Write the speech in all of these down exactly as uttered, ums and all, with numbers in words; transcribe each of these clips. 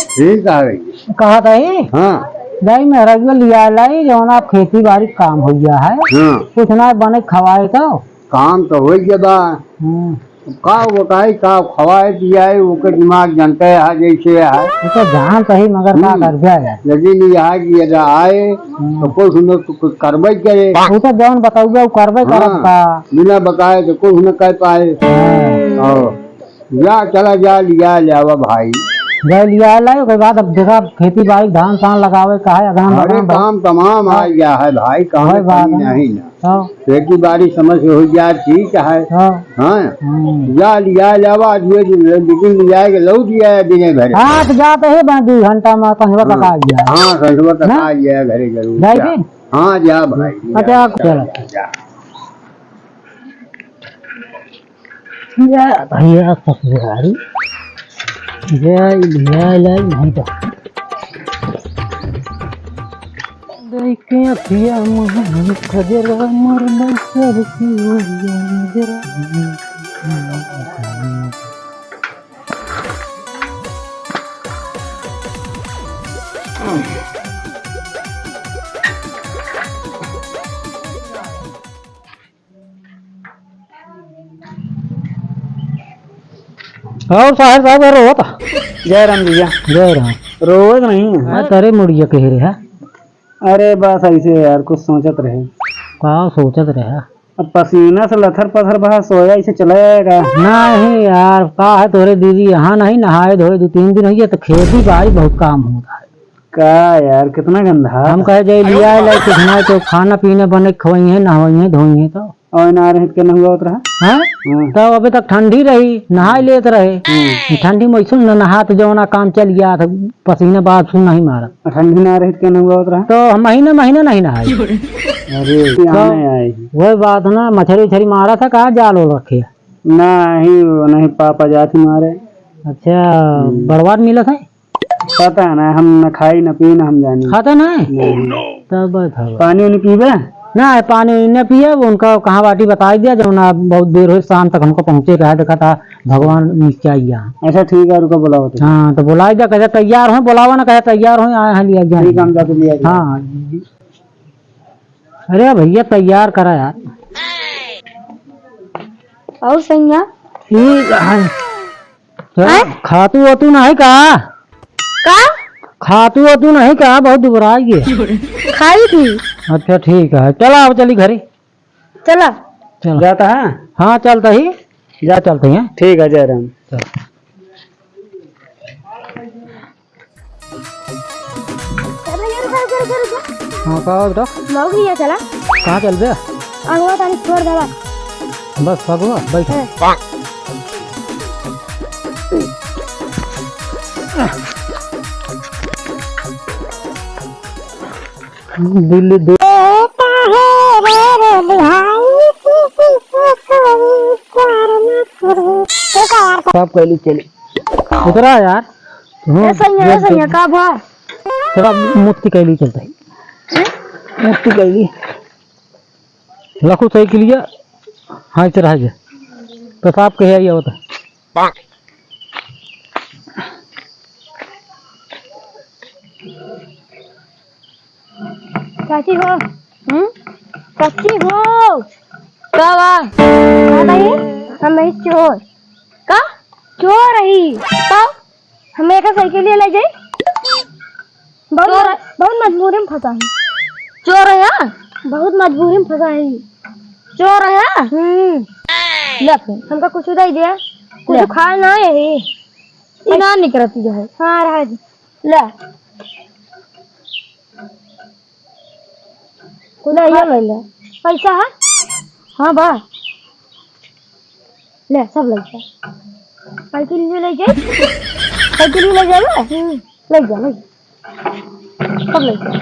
ठीक है। कहत ही? हाँ। जाई मेहररुआ लिया लाई, जौन आप खेती बाड़ी काम हो गया है। हाँ। कुछ ना बने खवाए तो। काम तो हो गया बा। हम्म। का बताई, का खवाए पियाए, ओके दिमाग जनते है जैसे है। वो तो जानत ही, मगर का हम्म। कर जाए? लेकिन ये है कि यदि आए, हम्म। तो कुछ न तो कुछ करबे करे। वो तो जौन बताउबे, वो करबे हाँ। करब का। बिना बताए तो कुछ न कर पाए। हाँ। और जा, चला जा, लिया ले आवा भाई। जा लिया लाई, ओकर बाद अब देखा खेती बाड़ी धान सान लगावे का है, अगहन अरे लगावे बा। काम तमाम आ हाँ। गया है भाई, कहने वही बात कमी है। नहीं ना। हाँ। खेती बाड़ी समय से हो जाए ठीक है। हाँ। हाँ। हम्म। जा लिया ले आवा, आज ये दिन है, लेकिन लिया के लौट गया है दिने भर। हाँ, तो जाते ही बा, दो घंटा में संझवा तक हम्म। आ गया। हाँ, संझवा तक ना? आ गया है घरे जरूर। जाए जा। के? हाँ, जा भाई, अच्छा, जा, चलो। जा। या भैया ससुरारी, या भैया ला नहीं तो। देखे अखिया मुहन खजरा मरल सब की ओरिया नजरा। और साहेब साहब, रोवत? जय राम भैया। जय राम। रोवत नहीं है। मैं तेरे मुड़िया कह रहे हैं। अरे बस ऐसे यार, कुछ सोचत रहे। का सोचत रहे? अब पसीना से लथर पथर बहा सोया, ऐसे चला जाएगा। नहीं यार, का है तोरे दीदी यहाँ नहीं नहाए धोए, दो तीन दिन हुई है, तो खेती बाड़ी बहुत काम होता है। का यार, कितना गंदा। हम कहे, "जय लिया ले, कुछ ना तो खाना पीना बने, खवइहें, नहवइहें, धोइहें तो।" और ना रहे के नहुआ उतरा? हाँ? हाँ। तो अबे तक ठंडी रही, नहाए लेत रहे। हम्म। ठंडी में ऐसे न नहात, जौना काम चल गया था, पसीना बाप सुन नहीं मारा। और ठंडी ना रहे के नहुआ उतरा? तो हम महीना, महीना नहीं नहाए। अरे, तो यहाँ नहीं आए। वही बात ना, मछरी उछरी मारा था, कहाँ जाल ओल रखे? नहीं, वो नहीं, पापा जात ही मारे। अच्छा, हम्म। बड़वार मिला था? पता ना, हम न खाई, न पी, न हम जानी। खाता ना है? नहीं। तब बात है। पानी उनी पीबे? ना है, पानी उनी न पिए, उनका कहाँ बाटी बताई दिया, जौन आप बहुत देर हो, शाम तक हमको पहुँचे रहा, देखा था भगवान नीचे आई यहाँ। अच्छा ठीक है, रुको बुलाओ तो। हाँ, तो बुलाई दिया, कहे तैयार हो, बुलावा ना, कहे तैयार हो, आए हैं लिया जाए। ठीक है, हम जाके लिया जाए। हाँ। अरे भैया तैयार करा यार। और सैया? ठीक है। चल, हैं? खातू वातू नहीं का? का? खातू वातू नहीं का? बहुत दुबराई है। खाई थी। अच्छा, ठीक है, चला, अब चली घरे। चला। चल। जाता है? हाँ, चलता ही। जा, चलते हैं। ठीक है, जय राम। चल। अरे यार, रुको, रुको, रुको, रुको। हाँ, का हो बेटा? मौगी है, चला। कहाँ चल बे? अगवा तानी छोड़ देवा। बस, अगवा, बैठ। हाँ। दिल दे। सब कैली चली। उतरा यार। ए सैया, ए सैया, का भा? थोड़ा मुक्ति कैली चलता है। मुक्ति कैली। लखू सही के लिए। हाँ, इसे रह जा। पेशाब के है ये होता। चाची हो। हम्म? चाची हो। का बा? का नहीं? हम नहीं चोर। का? चोर रही। का? हमें एक साइकिलिया ले जाई। बहुत चोर मज-, है। बहुत मजबूरी में फंसा है। चोर है? बहुत मजबूरी में फंसा है। चोर है? हम्म। ले फिर। हमका कुछ दे दे। कुछ ले। खाए ना है। ई ना निकरती है। हाँ, रहा दे। ले। कुछ ले, खा ये ले ले। पैसा है? हाँ बा। ले, सब ले जा। साइकिल भी ले जाए। साइकिल भी ले जाबे? हम्म, ले जा, ले जा। सब ले जा।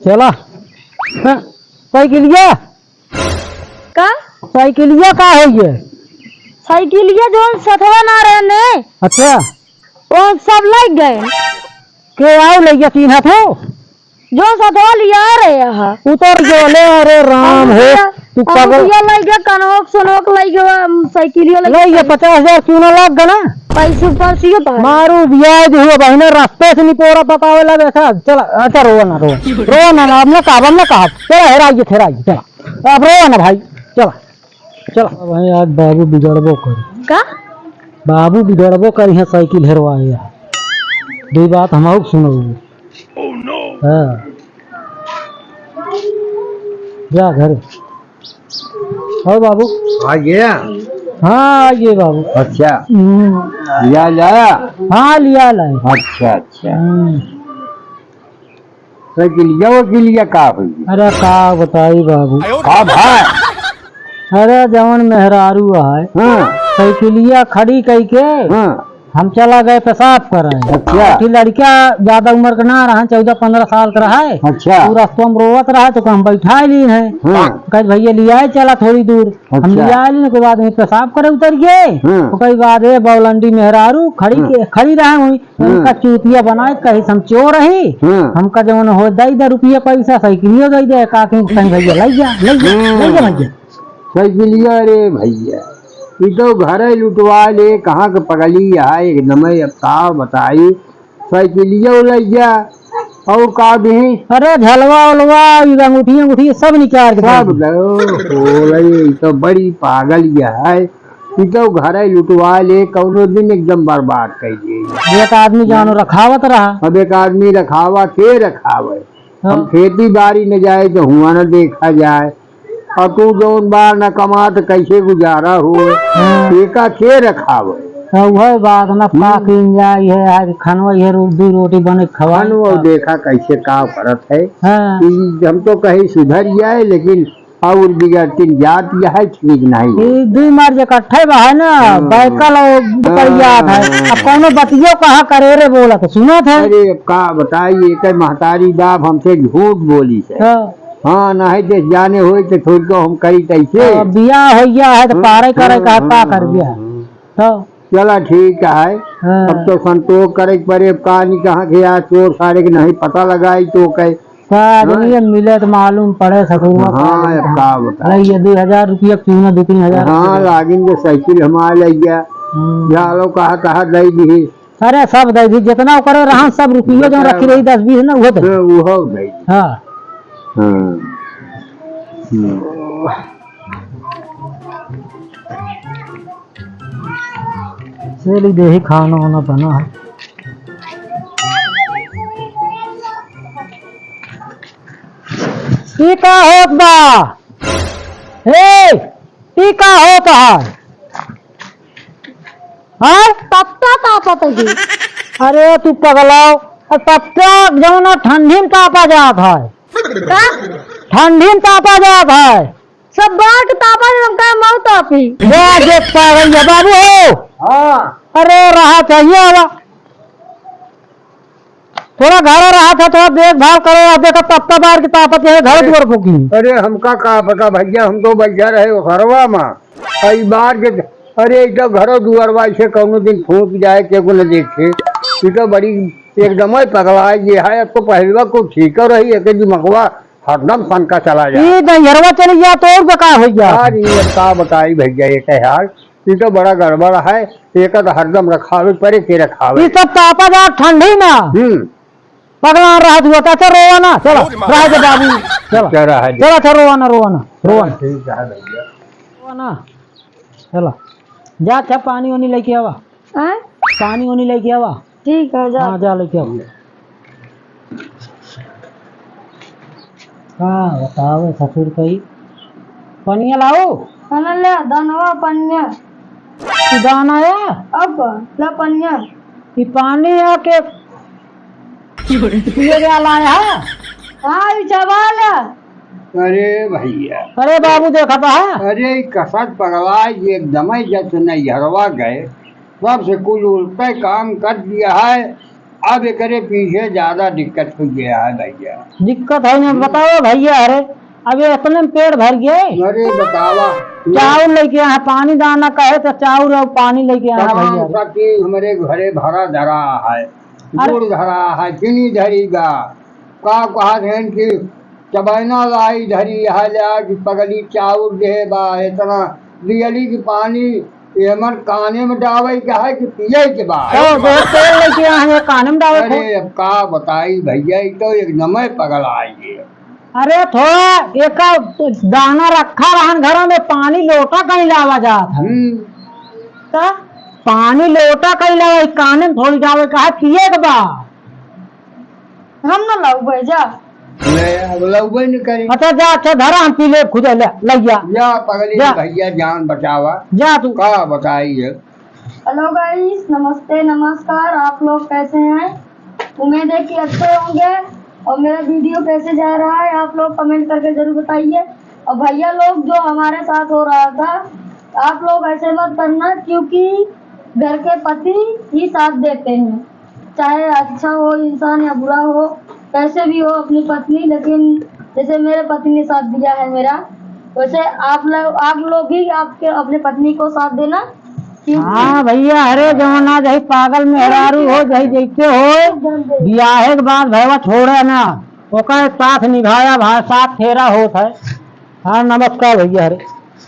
चला। हाँ, साइकिलिया। का? साइकिलिया का है ये? साइकिलिया जौन सथवा ना रहे ने। अच्छा। वो सब लग गए। के आओ लइया तीन हाथ हो? जो सथवा लिया रहे हा। उतर गयो ले, अरे राम हो। तू अब पागल। रुपया लइ गया, कनोक सनोक लइ गया, हम साइकिलिया लइ लइ गया, गया। पचास हजार क्यों ना लाग गना? पैसे पर्सियो तो है। मारू ब्याज हुआ बहिना, रास्ते से निपोरा पकावे ला देखा। चला, अच्छा, रोवा ना, रोवा। रोवा ना, ना, अब ना कहब, अब ना कहब। चला, हेराइए, हेराइए, चला। अब रोवा ना भाई, चला। चला। अब भाई, आज बाबू बिगड़बो कर। का? बाबू बिगड़बो कर, यहाँ साइकिल हेरवाए यार। दो बात हम सुनो। हाँ। जा घरे। और बाबू? आ गया? हाँ, आ गए बाबू। अच्छा। हम्म। लिया लाया? हाँ, लिया लाए। अच्छा, अच्छा। हम्म। साइकिलिया वकिलिया का होई? अरे का बताई बाबू। का भाई? अरे जवन मेहरारू है, हाँ। साइकिलिया खड़ी कई के हाँ। हम चला गए पेशाब करे। अच्छा। एक ठे लड़का ज्यादा उम्र के ना रहा, चौदह पन्द्रह साल का रहा है। अच्छा। उ रस्तवा में रोवत रहा तो हम बैठा ली है। हाँ। कहे भैया लियाए चला थोड़ी दूर। हम अच्छा। लियाए ली के बाद में पेशाब करे उतर गए। हाँ। ओकरे बाद ए बौलंडी मेहरारू खड़ी हाँ। के, खड़ी रहे हुई। हाँ। उनका चूतिया बनाए कही हम चोर रही। हाँ। हमका जवन हो दे दे रुपया पैसा, साइकिलियो दे दे, का कहीं कहीं भैया ले जा, ले जा, हाँ। ले जा भैया। साइकिलिया रे भैया, ई तो घरे लुटवा ले, कहाँ के पगली है एकदम, अब का बताई। साइकिलिया ले जा, और का भी? अरे झलवा उलवा, ई अंगूठी अंगूठी सब निकाल के सब दे दी। दो, हो रही, ई तो बड़ी पागल ये है। ई तो घरे लुटवा ले, कौनो दिन एकदम बर्बाद कर दे। एक आदमी जानो रखावत रहा। अब एक आदमी रखावा, के रखावे? हाँ। हम खेती बाड़ी न जाए तो हुआ न देखा जाए। और तू जौन बार न कमा तो कैसे गुजारा हो? हाँ। एका के रखावे? हाँ, वह बात ना, हम्म। पाकिन जाए है, आज खानवा ये रो-, दो रोटी बने खवाए। खानवा देखा कैसे का करत है। हाँ। ई हम तो कहीं सुधर जाए, लेकिन और बिगड़तिन जात यह है, ठीक नहीं है। ई दुई मर्ज इकट्ठे बा है ना, हाँ। बैकल और हाँ। करियात है। अब कौनो बतियो कहा करे रे बोलत, सुनत है। अरे, अब का बताई, एक महतारी बाप हमसे झूठ बोली है। हाँ। हाँ, नहीं देश जाने होई तो छोड़ के हम करी तैसे। तो बियाह हो गया है तो हाँ, पारे करे हाँ, कहा, का हाँ, कर हाँ, दिया? हाँ। हाँ। चला ठीक है। हाँ। अब तो संतोष करे के पड़े, अब का नहीं कहाँ के यार चोर सारे के नहीं पता लगाई तो कहे। का आदमी हाँ। अब मिले तो मालूम पड़े ससुरवा हाँ, का अब का बताई। अरे ये दो हजार रुपया क्यों ना, दो तीन हजार हाँ, रुपया। लागिन के साइकिल हमार ले गया। हम्म। झालो कहा, कहा दे दी। अरे सब दे दी, जितना ओकरे रहा सब रुपया जो रखी रही दस बीस ना, वो दे। हाँ, वो दे दी। हाँ। हाँ। हम्म। चली देही खाना वाना बना है। ई का होत बा? ए, ई का होत है? हाँ? तप्ता तापत है जी। अरे तू पगलाओ, अब तप्ता जौन ठंडी में तापा जात है। का? ठंडी में तापा जात है। सब बात तापा दे, हमका मौत तापी। वाह, देख पा रही है बाबू हो। हाँ। अरे, रहा चाहिए अब। थोड़ा घर रहा था, थोड़ा देखभाल करो, अब देखा तप्ता बार की तापत है, घर अरे, दुआर फूकी। अरे, हमका का पता भैया, हम तो बैठा रहे घरवा में। कई बार के, अरे, ई तो घरो दुआरवा ऐसे कौनो दिन फूक जाए, केहू न देखे। ई तो बड़ी एकदम ही पगला है, ये है, अब तो पहलवा को ठीक रही, एक दिमगवा हरदम सनका चला जा। ई नैहरवा चली जा तो और बेकार हो जा। यार, ये अब का बताई भैया, ये कहे हाल, ये तो बड़ा गड़बड़ है, ये का तो हरदम रखावे पड़े, के रखावे। ये सब तापा जा ठंडी ना। हम्म। पगला रहा तू, अच्छा रोवा ना, चलो, रह जा बाबू, चलो। क्या रहा है? चलो, अच्छा रोवा ना, रोवा ना, रोवा ना। ठीक है भैया। रोवा ना, चलो, जा, अच्छा पानी वानी लेके आवा। आय? पानी वानी लेके आवा। ठीक है, जा। हाँ, जा लेके आवा। का बतावे ससुर कई? पनिया लाओ। खाना ले, दानवा पनिया। तू दाना या? अब ला पनिया। ई पानी आके पिए वाला है? हाँ, ई चावल है। अरे भैया। अरे बाबू, देखा था? अरे, ई कसक पगला, ये एकदम ही जब से नैहरवा गए, तब से कुल उल्टे काम कर दिया है। अब एकरे पीछे ज्यादा दिक्कत हो गया है भैया। दिक्कत है ना, हम्म। बताओ भैया, अरे, अब ये इतने में पेट भर गए। अरे बतावा। चाउर लेके आए, पानी दाना कहे तो चाउर और पानी लेके आए तमाम भैया। सब चीज हमरे घरे भरा धरा है, अरे। गुड़ धरा है, चीनी धरी बा, का कहा थे कि चबैना लाई धरी है ल्या कि पगली चाउर देहे बा, इतना बियली की पानी ये मन काने में डावे के है कि पिए के बा? तो बहुत तेल लेके आए हैं, काने में डावे अरे, अब का बताई भैया, ये तो एक नमय पगल आई है। अरे, थोड़ा एक दाना रखा रहन घरों में, पानी लोटा कहीं लावा जात है। हम्म। तो पानी लोटा कहीं लावा, काने में थोड़ी डावे के है, पिए के बा। हम ना लाऊ भाई, जा। ले, अब लउबे न करी। अच्छा, जा, अच्छा, धरा, हम पी ले खुदे, ले, लइया। जा, पगली जा। भैया, जान बचावा। जा तू। का बताई है? Hello guys, नमस्ते, नमस्कार, आप लोग कैसे हैं? उम्मीद है कि अच्छे होंगे। और मेरा video कैसे जा रहा है, आप लोग comment करके जरूर बताइए। और भैया लोग, जो हमारे साथ हो रहा था, आप लोग ऐसे मत करना, क्योंकि घर के पति ही साथ देते हैं। चाहे अच्छा हो इंसान या बुरा हो, कैसे भी हो अपनी पत्नी, लेकिन जैसे मेरे पति ने साथ दिया है मेरा, वैसे आप लोग, आप लोग भी आपके, अपने पत्नी को साथ देना, क्योंकि हाँ भैया, अरे जमाना जही पागल मेहरारू हो, जही जैसे हो, बियाहे के बाद भैया छोड़े ना, ओकर साथ निभाया भाई, साथ फेरा होत है। हाँ, नमस्कार भैया, अरे।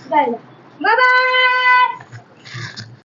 Bye bye।